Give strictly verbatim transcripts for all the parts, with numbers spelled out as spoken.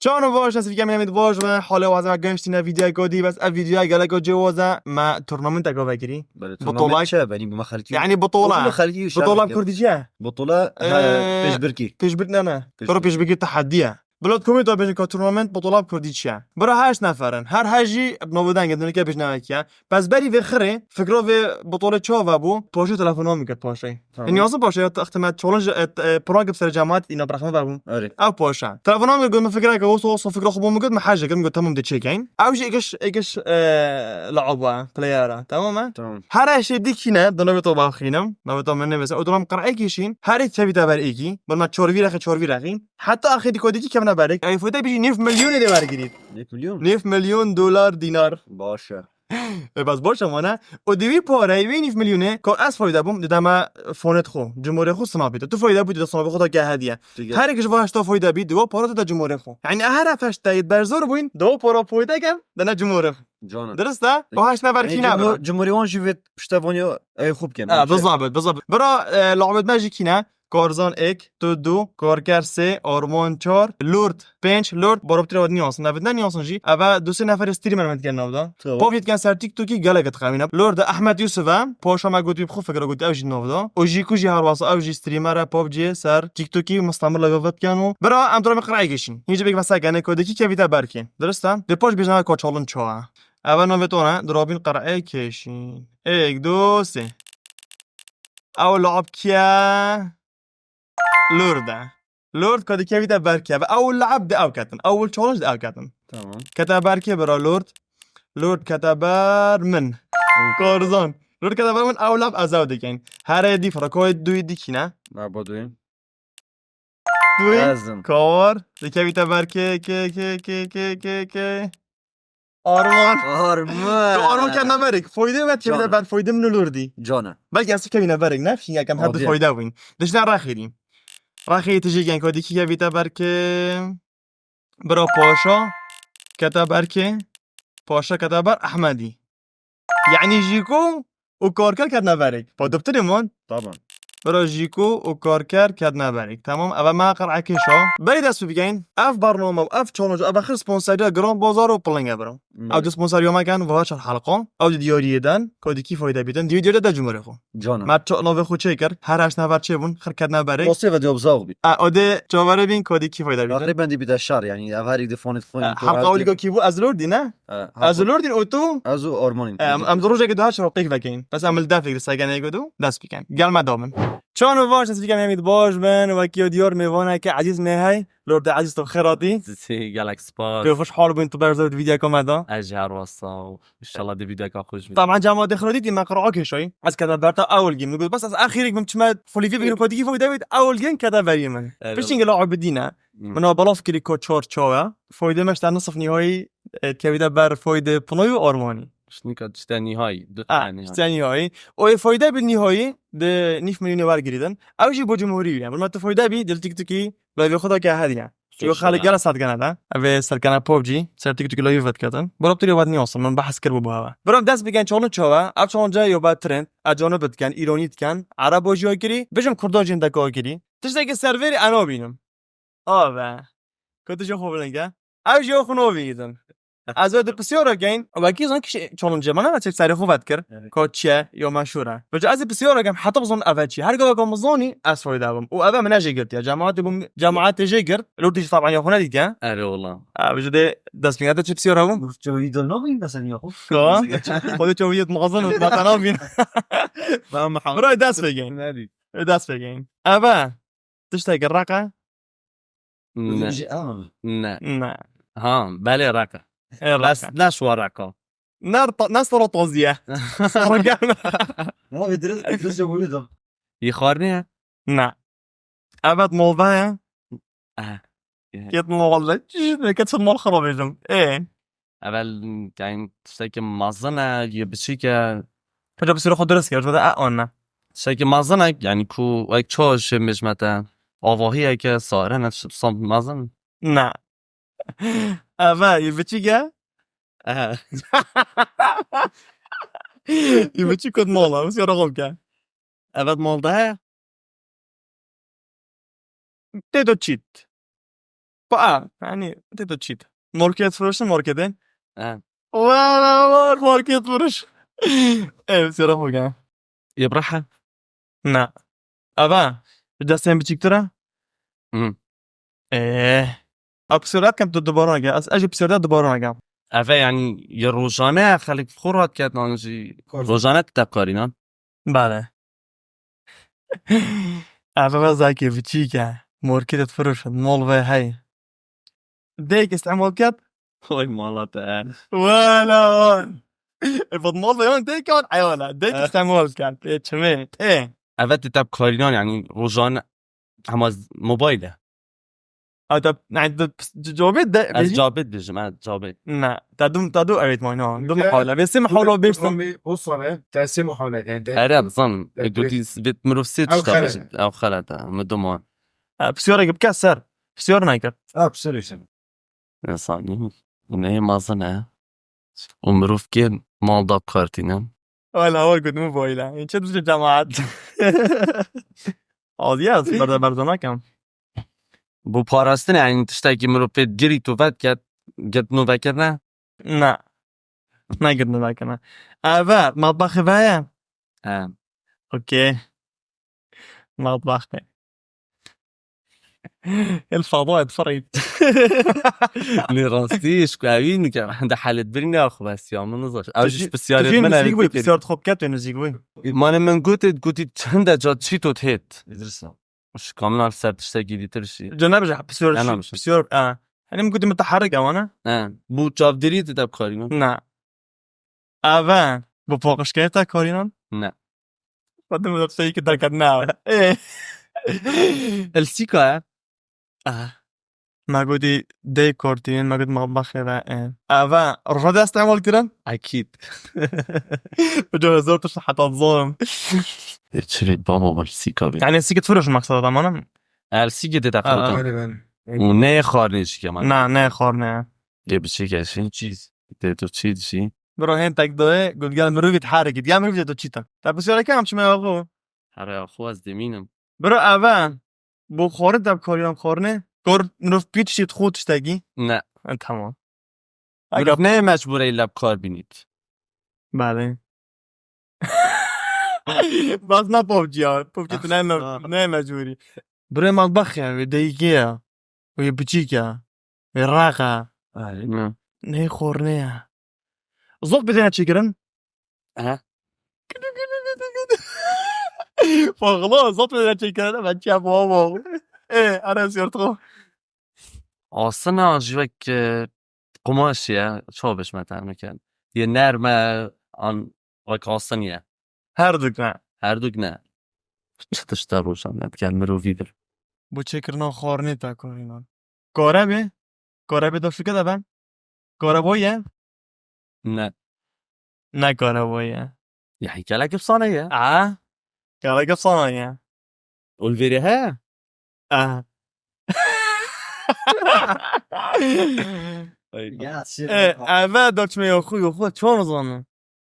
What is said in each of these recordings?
Çan û baş, ez Fîkem Emîd baş me. Hale wazeme gehiştîne vîdyoyeka dî, bes ev vîdyoya geleka cêwaz e. Me turnaminteka vekirî. Belê, Bitola. Turnament çi? Benî bi me xelkî. Yanî bitola. Bitola xelkî Bitola şer bi kurdî çi ye? Bitola, Ee, he, pêşbirkî. Pêşbirk ne ne. Pêşbirk. Biro pêşbirkî tehedî ye. Bila komênta bêjin ka turnament bitola bi kurdî çi ye? Bira heşt neferin. Her heş jî bi navê dengê dinike bêjne wekî ye. Bes berî vê xirê, fikra vê bitolê çawa vebû? Paşê telefona min kir paşê. Tamam. Niyazim paşê ya texte me challenge, e, e, prank bi ser cemaat îna biraxme vebû. Erê. Ew paşa. Telefona min kir, got min fikra ke, wisa, wisa fikra xwe bo min got, min hej kir, min got, tamam de çêkeyn. Ew jî êkiş, êkiş, e, laaba, playera, tamam e? Tamam. Her heşê dikîne, di navê to baxînim, navê to min nivîse, û dilam qir'ê kişîn, herê tevî te ber êkî, bin me çorvî rexî, çorvî rexî. Heta axirî kodekî kevne berek. Ey foyda bijî nîv milyonê dê wergirît. Nîv milyon? Nîv milyon dolar, dînar. Baş e. E, bas baş e, wana. O di wî pareyê, wî nîv milyonê, ka ez foyda bûm, dide me fonet xwe, cumhurê xwe, snapê te. Tu foyda bû, dide snapê xwe da ke hediye. Dîge. Her kişi va heşta foyda bî, diwa para tu da cumhurê xwe. Yani her heft heştayê berzor bûyn, diwa para foyda kem, dene cumhurê xwe. Cana. Dirist e? O heşt nefer kî ne cumhur-, bira? Cumhurê wan jî vê piştevaniya ew xwe bikin. Ha, bizabit, bizabit. Bira, e, lawbet me jî kî ne? Karzan êk, tu du, Karker sê, Arman çar, Lord pênc, Lord, barabtirê wan niyasin. Navê ne niyasin jî. Eve du sê neferê streamer me dikin nav da. Tamam. Pop dikin ser TikTokî gelek dixemîne. Lord Ahmet Yusuf e. Paşa me gotî bi xwe fikra gotî ew jî nav da. O jî ku jî her wasa ew jî streamer e, pop jî ser TikTokî mustamir la ve dikin û. Bira em dura me qir'e kişîn. Hîn jî bek vesa gene kodekî kevîte berkê. Dirist e? Dê paş bêjin ka çalin çawa. Eve navê to ne, durabîn qir'e kişîn. Êk, du, sê. Ew lab kiye? Lord e. Lord ka dikevîte ber keve. Ew lab de ew ketin. Ew challenge de ew ketin. Tamam. Kete ber kê bira Lord? Lord kete ber min. Hı. Karzan. Lord kete ber min, ew lab ez ew dikin. Here dî fira, koyê duyê dikîne. Laba duyê. Duyê. Ezim. Kawar. Dikevîte ber kê, kê, kê. Arman. Arman. Tu Arman kendine berek. Foyde ve tevde ber foyde min olur di. Cana. Belki asıl kevine berek. Ne? Şimdi yakam hep de foyde win. Dişine raxiri. Raxiri tijî gen kodiki kevite berke. Bira Paşa. Kete berke. Paşa kete ber Ahmedi. Yani Jiko û Karker ketine berek. Pa dubtirê man. Tamam. Bira Jiko û Karker ketine berek. Tamam, eve me qir'e kêşa. Berî dest pê bikeyn. Ev bername û ev challenge, ev axir sponsoriya Gran Bazar û Pilinge bira. Ew di sponsoriya me ken, va çar halqa. Ew di diyariyê den, ka di kî fayde bîtin. Di diyariyê de cumhurê xwe. Cana. Me ço-, navê xwe çêkir. Her heşt nefer çêbûn. Xir ketine berek. Rastê ve cevap zax bî. E, o dê çavere bîn, ka di kî fayde bîtin. Axirê bendî bîte şer, yani ev herî di fonê xwe. E, halqa ewlî ka kî bû? Ez Lordî ne? E, ez Lordîn û tu? Ez û Armanîn. E, em, em di rojekê duha çawa pêk vekeyin. Bes em li def fikir segenê godu, dest bikin. Gel me da min. Çan û baş, ez fikem hemî baş bin, wekî diyar mêvaneke ezîz me hey. Lordê ezîz, tu xêr hatî. Zî gelek spas. Tu xweş hal bûn, tu berzer di vîdyoka me da. Ez jî her wasa û inşallah di vîdyoka xweş bî. Taban cemaatê xwe dîtî me qira kêşayî. Ez kete berta ewil gîm. Min got, bes ez axirîk bim çime folîfî bigrim, kodîkî foyde bît, ewil gîm kete verî min. Evet. Piştî gelo Abidîne. Hmm. Min o belav kirî ko çor çawa. Foyde me işte nisf nihayî, e, kevîde ber foyde Pinoy û Armanî. Şnika işte nihayî, du tane nihayî. İşte nihayî. O ê foyde bi nihayî de nîf milyonê wer girîdin. Ew jî bo cumhurî ye. Bûma tu foyde bî, dil TikTokî, live xwe da ke hediye. Çünkü xelk gela saet gene de. Ev ê serkene PUBG, ser TikTokî live vediketin. Bura tu yobet niyasin, min behs kir bu bu hava. Bura dest biken çalın çawa, ev çalın ca yoba trend, econu bitken, îronî diken, Arabo jî kirî, bijim Kurdo jî deka kirî. Tiştekî serverî eno bînim. Ave. Kötü jî xwe bilenge. Ew jî xwe nobîdin. Ez ê di pisyara geyn. Wekî zan kişi challenge, mana ne çek serê xwe vet kir. Evet. Ka çi ye, yo meşhur e. Vêca ez ê pisyara geym, heta bizan eve çi. Her gava ka min zanî, ez fayda bim. Û eve min jê girt ya. Cemaatê bûm, cemaatê jê girt. Lortî jî taban ya xwe nedît ya. Erê wala. Ev jî de dest pêngete çi pisyara bûm. Çavî de nabîn de sen ya xwe. Ka? Xwedê çavî yet mağazan û maqana bîn. Ben Muhammed. Bira dest pê geyn. Nedî. Dest pê geyn. Eve. Tiştekî req e? Ne. Ji, ha. Ne. Ne. Ha, belê req e. Ê, req e. Bes ne şwa req e. Ne ta-, ne sora tazî ye. Sora germ e. Ne, dirist, dirist ya bunu da. Yî xwarinê ye? Ne. Evet, molve ye. Eh. Yet molve. Çi ne, ke çi mal xirab bêjim. Ê. Evel, yani, tiştekî mezin e, yê biçîk e. Hocam, bir süre xwe dirist kir, şurada e, anne. Tiştekî mezin e, yani, ku, wek, ço şê mijmete, avahiyeke, sare ne, tişt-, sam mezin. Ne. Eve, yê biçîk e? Ehe. Yê biçîk kot mala, wis ya raxo bike. Evet, mal de heye. Tê do çît. Pa, yani, tê tu çît. Morket firoşin, morketê. Ha. Wala var, morket firoş. Ev, sera hoga. Yebraha? Na. Ava, bi destên biçîktir e? Hı. Ee. A, psiyora kem tu dubara nake. Ez, ez jî psiyora dubara nake. Eve, yani, ya rojane xelk xwe rahat ket, an jî rojane tu te karînan? Bale. Eve ve zayke biçîk e. Morket firoşin, mol ve hey. Dêk îstîmal ket? Oy mala te. Wala. E, vat mol ve yan dêk an, eyvallah. Dêk Eh. îstîmal ket. E, çimê. E. Evet, te bi karînan, yani, rojane hema z-, mobayle. A, te, yani, te, c-, cevabê de, Ez bêjî? Cevabê dibêjim, evet, cevabê. Ne, te dum, te du evet mayna. Du Ülke muhawle. Ve sê muhawle bêjim. Ekonomi bu sene tersi muhawle yani. Ere, zanim. Evet. E, gotî s-, vê mirov sê Ew tişta xelet. bêjin. Ew xelet e, mi duman. Ha, psiyorek bike ser. Psiyor nekir. Ha, psiyor işte. Însanî neyê mezin e û mirov kê mal da kartînin. Wala, hawar gotim boyla. Çi dibêje cemaat? Adiye ez berze berze nakem. Bu parastin, yani, tiştekî mirov pê girî tu vet ket, get nû vekirine? Na. Negirtine vekirine. Eve, matbaxê ve ye? He. Okey. Matbaxê. El fada et fırıyt. Li rastî, ji ku ewî nike, hende helet birî ne axwe bes ya, min nizaş. Ew jî ji pisyarê min ew nizîk bû, fikir. Pisyar xwe biket, tu nizîk bû. Mane min gotê, gotî hinde ca çî tot hêt. Îdrîsa. Ji kamina ser tiştekî dîtir jî. Ca nebêje, pisyar, Nena jî, mişim. Pisyar, e. Hani min gotî mutaharrik ewana? He. Bu çavdêrî dide bi karî min? Ne. Eve, bi paqijkirê te karînan? Ne. Xwedê min de tiştekî derket ne. Ê. Elsîka ye? Ah. Me gotî dê kartîn, me got matbaxê ve ê. Eve, roja de îstîmal kirin? Ekîd. Uca hezar tişt heta zanim. Ê, çi rê baba, elsîka bê. Yani sîkit firoş maksada tamam. Elsîkê dê Aa. Defrotin. Û ne xarnê jî keman. Na, ne xarnê. Dê biçî keşî. Çîz. Dê tu çî dişî. Biro hên tek doyê, got gel mirovî diherikî. Gel mirovî tu çî tak. Te pisyareke em çime ya xwe. Here ya xwe ez demînim. Biro eve. Bu xorî te bi koriyan xornê. Kor mirov pî tişî xwe tiştekî. Ne. E, tamam. Mirov Aga- ne mecbûr ê leb kar bînît. Belê. Bas na PUBG ya. PUBG tu ne, ne mecbûrî. Birê matbax ya, wê deyikê ya. Wê biçîk ya. Wê raqa. Ay, ne. Ne xornê ya. Zot bidene çekirin. Aha. Faxla, zot bidene çekirin. Ben çiya baba. E, ara siyort xo. Asina ji wek, e, qumaş ye, çawa bêjme te, nike. Yê nerm e, an wek asin ye. Her duk ne. Her duk ne. Çi tişt e rojan, ne dikel mirovî bir. Bu çêkirina xwarinê te karînan. Kare bê? Kare bê da şike de ben? Kare boy ye? Ne. Ne kare boy ye. Ya hî gelek efsane ye. A? Gelek efsane ye. Ol verê he? A. Ay. Ya, şey, E, eve doçme yoxu, yoxu, çon zanin.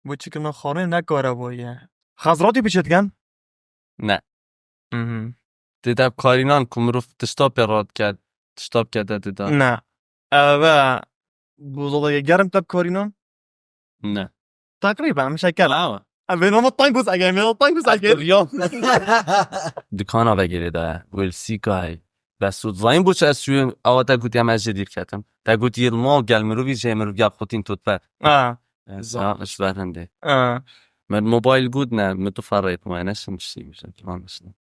Bu çikirina xwarinê ne kare boy ye. Xezratî biçe diken? Ne. Mhm. Tê de bi karînan ku mirov tişta pê radiket, tişta bike te tê de. Ne. Eve buzada ye germ te bi karînan? Ne. Teqrîben, mişekel. Awa. Eve nama tayn buz ege, eve tayn buz ege. Riya. Dikana vegere de, Wilsika. Bes tu dizayîn bo çi ez çûyim, awa te gotî em ez jê dîr ketim. Te gotî yê mal gel mirovî jê mirov gel xutîn tot ber. Ha. Ez Zan. Ya, ji ber hindê. Ha. Min mobayl got ne, min tu ferrê xwe ne şim şî, şim şim.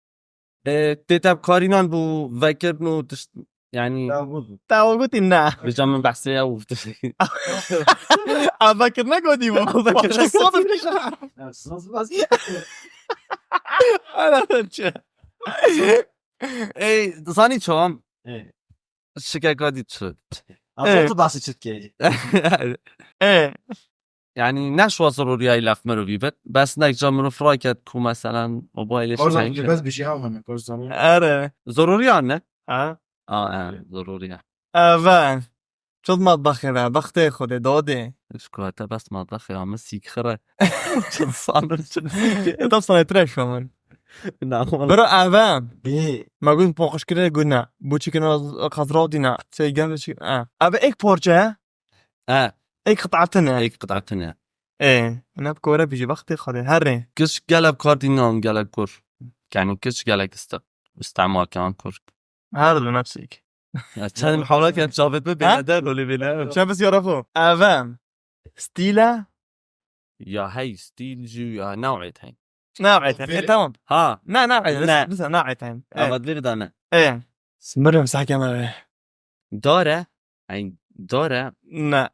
E, tê te bi karînan bû vekirin û tişt, yani. Te got. Te got ne. Vêca min behsê ew. A vekir ne gotî bu. Vekir ne gotî. Ana çi. Ey, zanî çawa? Ê. Şikeka dî çi? Ê. Aslında tu bahsi çi dikey? Ê. Yani ne şwa zeruriyayî lef mirovî bit. Bes nek ca mirov raket ku meselen mobaylê Korzan şikayet bes bir şey almamak Korzan. Ere. Zeruriya ne? Ha? Aa, evet, zeruriya. Eve. Çod matbaxê ve, bextê Xwedê, dadê. Ji ku te bes matbaxê ya min sîk xire. Çi sanir, çi sîk. Tam sana trash min. Na, Bira eve. Ê, Ma gund poqişkirê gund ne. Bu çikin xazrawdî ne. Şey gel çikin. Ha. Eve ek parça he. e, Ek qıtatı ne. ê qıtatı ne. E. Ne kore biji vakti xade. Her ne. Kış gelek kar dinan gelek kur. Yani kış gelek iste. İstemal kan kur. Her du nefsik. Ya sen muhawele ken çavet mi Ha? bile der öyle bile. Şabes yarafu. Eve. Stile. Ya hey stil ju ya ne wet hey. Ne evet. E tamam. Ha. Ne ne evet. Ne. Mesela ne evet. Ama bir tane. E. Smirrim sakin abi. Dare. Ay dare. Ne.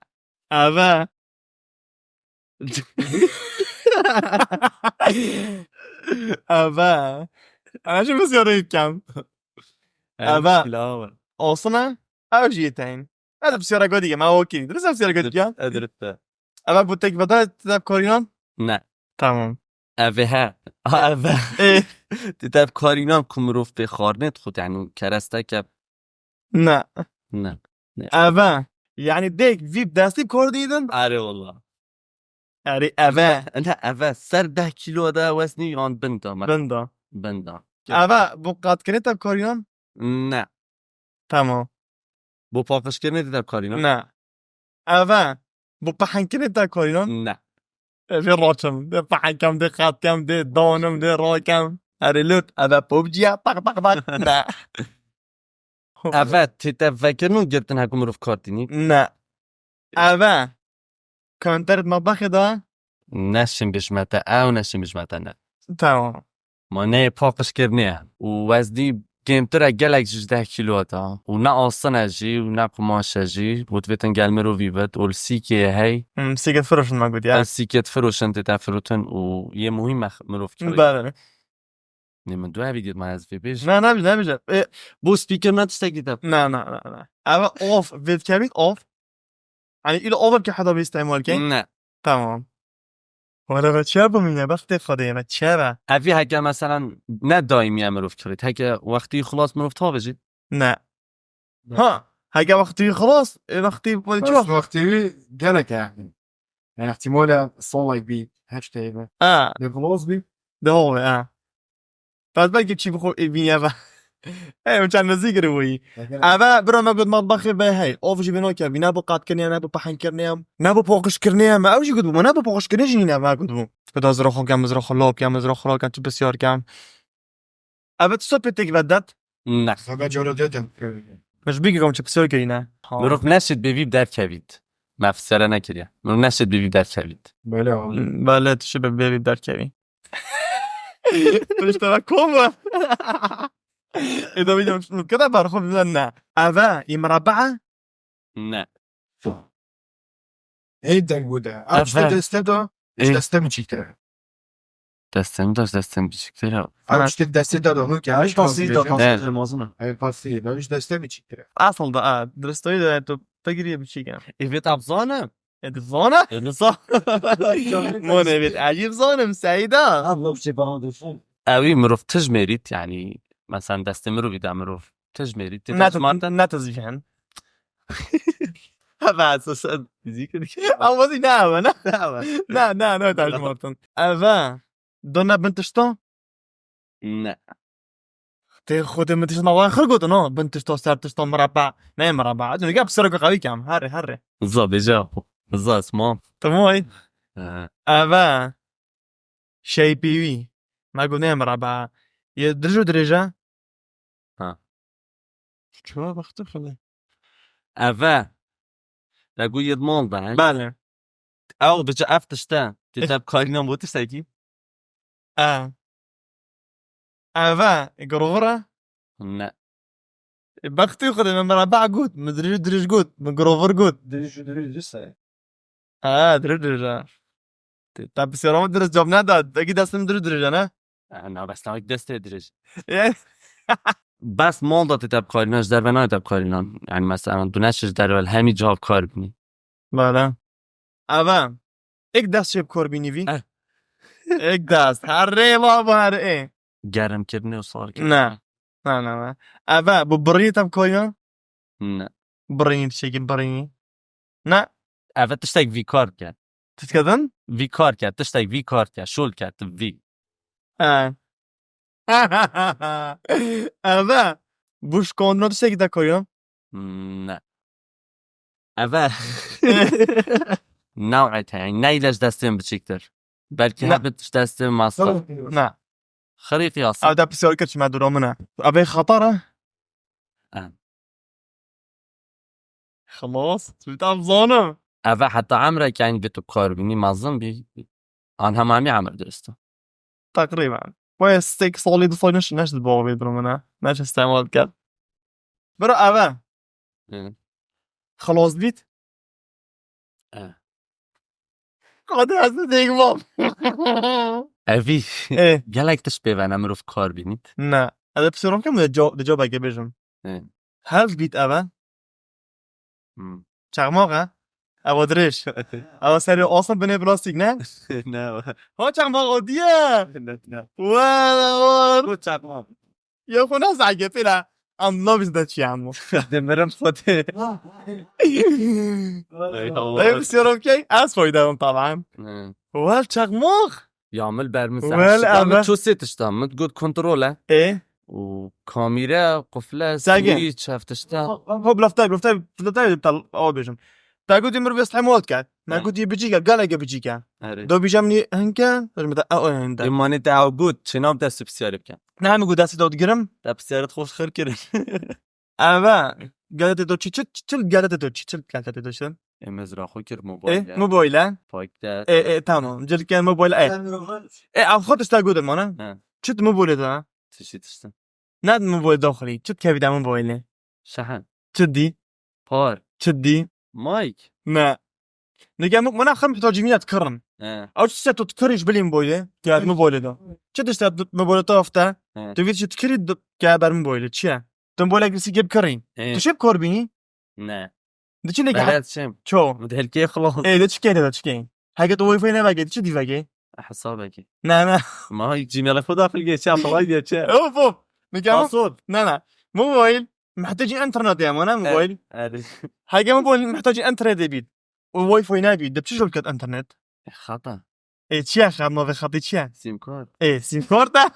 Eve. Eve. Ana şu bes yarayı kem. Eve. Olsun ha. Ev jî yeteyin. Hadi bir sigara gödüge. Ma okey. Dirse bir sigara gödüge. Ediritte. Eve bu tek veda tedap korinan. Ne. Tamam. Eve he. Ha eve. E. Tedap korinan kumruf pe xarnet xut yani kereste ke. Ne. Ne. Eve. Yani dek vip desti kor diydin. Are valla. Yani eve. Ne eve ser deh kilo da wezni yan binda. Binda. Binda. Eve bu kat kere tedap korinan. Ne. Tamam. Bu paqiş kirine tedap korinan. Ne. Eve. Bu pahen kere tedap korinan. Ne. Eve roçum. De pahen kem de kat kem de donim de rokem. Eve lut. Eve pubciya tak tak tak. Ne. Eve tedap vekirno girtin hekum ruf kartini. Ne. Eve. Kanter matbaxê da. Neşin bişmete ew neşin bişmete ne. Tamam. Ma ne paqiş kirine. U wezni kêmtir e gelek ji deh kilo da. U ne astin e jî u ne qumaş e jî. U divêtin gel mirovî bit. U li sîkê hey. Hmm, siket firoşun ma gud ya. Ez sîket firoşin tête firotin u yê muhîm e mirov kirî. Bale. Ne min du evî dît ma ez vê bêj. Ne ne ne bije. E, Bu speaker ne tiştek dîte. ne ne ne ne. Eve of. Vêtkevît of. Hani ile of ki heda bê istemal ke. Ne. Tamam. Wala ve çe bimîne bextê Xwedê ve çe ve. Evî heke mesela ne daîmî ye mirov kirît. Heke wextî xilas mirov tavêjî. Ne. Ha. Heke wextî xilas, e, wextî wala Bes çi wextî? Wextî wî gelek e yani. Yani ihtimale salek bî, heştê be. Ha. Ne xilas bî. De hove ha. Bes belki çi bixo e bîne ve. Hey, çend nezî girî wî. Eve bira me got matbaxê ve hey. Of jî bê nake, bî ne bu qat kirine, ne bu pahen kirine, ne bu poqiş kirine, ev jî got bu, ne bu poqiş kirine jî ne me got bu. Keda zira xo kem, zira xo lop kem, zira xo lop kem, tu besyar kem. Eve tu so pê tek ve det. Ne. Xebe cara dedim. Mej bî gom çi pisor kirîne. Mirov neşit bêvî derkevît. Me fisere nekiriye. Mirov neşit bêvî derkevît. Böyle abi. Bale tu şi be bêvî derkevî. Pişte ve kom ve. Ê da bîne keda ber xo bize ne. Eve, î mirabaa? Ne. Hey deng bude. Abi işte Efendim? Deste da. Ey. Deste mi çekti? Destem daş destem biçiktir ya. Abi işte Deste da da onu ki. Abi pasıyı da Ne? Abi pasıyı da işte Deste mi çekti? Asıl da a, diristoyî de tu te giriye biçîk ya. Evet abzana. E di zana? Elisa. Mon evet acib zanim Seyda. Abla bir şey bana düşün. Ewi mirov tij mêrît yani. Mesela destê mirov da mirov. Tij mêrît. Ne tu ne tu zihen. Hava sen fizîk. Ama ne ama ne? Ne ne ne tarjim ortun. Eve. Dona bin tişta. Ne. Tê xwedê min tişta wa xir gotin o. Bin tişta ser tişta miraba. Ne miraba. Dün gel bir sıra qawî kem. Herre herre. Za beja. Za esma. Tamam ay. Ee, Eve. Şey piwi. Ma got ne miraba. Ye dirjo dirêja. Ha. Çuwa baxtı xile. Eve. Te gu yed mal da. Bale. Ew biçe ev tişte. Tu te karînan bo tiştekî? E. Eve. Grovura. Ne. Baxtı xile min miraba got. Min dirjo dirêj got. Min grover got. Dürüst dürüst dürüst. Ha, dirê dirêja. Te pisyara min dirist cevap neda. Peki destê min dirê dirêja ne? Na bes ne destê dirêj. Bes mal da te te bikarînan, ji derve nayê te bikarînan. Yani mesela du neşir ji derve li hemî cihê kar bînî. Bala. Eve. Ek dest çê bikor bînî vî. Eh. Ek dest. Her rê baba her ê. Germ kirinê û sar kirinê. Ne. Ne ne ne. Eve bu birî te bikarînan? Ne. Birînî tiştekî birînî. Ne. Eve tiştek vî kar ke. Tiştkedin? Vî kar ke, tiştek vî kar ke, şol ke, tu vî. E. Eve. Bu şkonduna tiştekî te koriyo? Hmm, ne. Eve. New'et heye. Neyle ji destên biçîktir. Belkî Ne. Hebit ji destên masta. Ne. Xirîqî aslında. Ev de pisyar kir çime dura min e. Ev ê xetar e? Em. Xelas. Tu tam zanim. Eve heta emrek yani bi tu kar bînî mezin bî. An hemamî emir dirist. Teqrîben. Wê stek solî du solî neş neş di bavê dura min e. Neş istemal diket. Bira eve. Hı. Xelas bît. E. Hadi ez de dêk bab. Evî. E, Gelek tişt pê ve ne mirov kar bînît. ne. Ez de pisyar kim de cevabeke bêjim. E. Hev bît eve. Hmm. Çakmak e. Ewa dirêj. Ewa serê aslan binê plastik ne? Ne. Ha çakmak o diye. Ne, ne. Wala wala. Bu çakma. Ya xwe ne zage pêla. Em nabîz de çi em. Demirim xwedê. Dayı bir şey okey. Ez faydam taban. Ne. Wel çakmak. Ya mil bermi Wel, sen. ama- Ço sê tişta. Mit got kontrol e. E. û kamîre, qufle, Sergin. Switch, hevtişta. Hop lafta lafta lafta tal awa bêjim. Ta gotî mir vê sehmo diket. Me Hı. Gotî bicîk e, geleke bicîk e. Erê. Do bîjam nî hinke, rejme te ew hinde. Îmanê te ew got, çêna te pisyarê bikin. Ne mi got destê do digirim. Te pisyarê xweş xir kirin. Eve. Gelete do çi çi çi gelete do çi çi gelete do çi. Em ez ra xwe kir E, mobayle. mobayle. Pakte. E, e, tamam. Cilken mobayle e. E, ev xwe tişta gotim ana. He. Çit mobayle da. Tişi tiştin. Ne mobayle daxilî. Çit kevî de mobayle. Şahin. Çit dî. Par. Çit dî. Mike. Ne. Nige min mana xem hita cimiyet kirin. He. Ew çi tu tu kiriş bilî mobayle. Gel mobayle da. Çi tişta mobayle tafta. He. Tu vî çi tu kirî ke ber mobayle. Çiye? Tu mobayle girsi gep kirin. He. Tu şep kor bînî. Ne. Diçî lege. Beret çim. Ço. Delkê xlos. E de çi kere de çi kere. Hege tu wifi ne vege, çi dî vege? Hesabekî. Ne ne. Ma Gmail xwe daxil geçe, Apple diye çe. Of of. Nige. Password. Ne ne. Mobayle. Mehtacî internet ya mana mobayle. Erê. Hege mobayle mehtacî internet bît. O wifi ne bît. De çi jol ket internet. Xata. E çiye xam navê xatê çiye? Sim kart. E sim karta.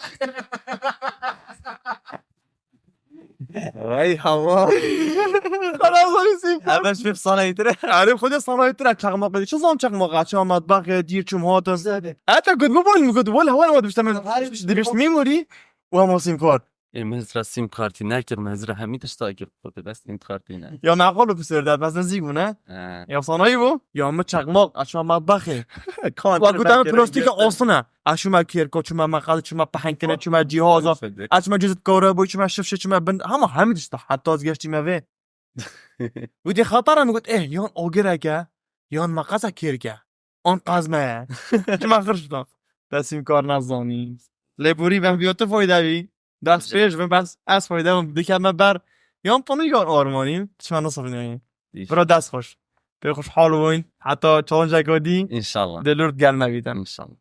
Vay hava. Xana zor sim kart. Hemen şu sanayidir. Arif xwedê sanayitir e çakmak. Çi zam çakmak? Açan matbak dîr çum hatin. Hatta gud mobayle mi gud. Wala wala wala işte men. Dibişt memory. Wa ma sim kart. E, mezra sim kartî nekir, mezra hemî tişta kir. Xwedê bes sim kartî ne. Ya meqal û pisêr de bes nizîk bû ne? He. Ya sanayî bû? Ya mi çakmak, açma matbaxê. Kan Wa gotan plastik e asine. Açma kêrko, çima meqal, çima pehenkine, çima cîhaza. Açma cizit kore bu, çima şifşe, çima bin. Hema hemî tişta. Hatta ez geçtîme vê. Wî dê xatara min got, eh, yan agireke, yan meqasa kêrke. An qazme ye. Çima xirş da. Te sim kar nazanî. Lê borî ben biyo tu fayda bî. Dest pêş bin bes ez fayda bim. Dikeme ber. Yan panu yan armanî. Çima nasıl yani? Bira dest xweş. Pê xweş hal oyun. Hatta challenge dî. İnşallah. Delort gelme bîtin. İnşallah.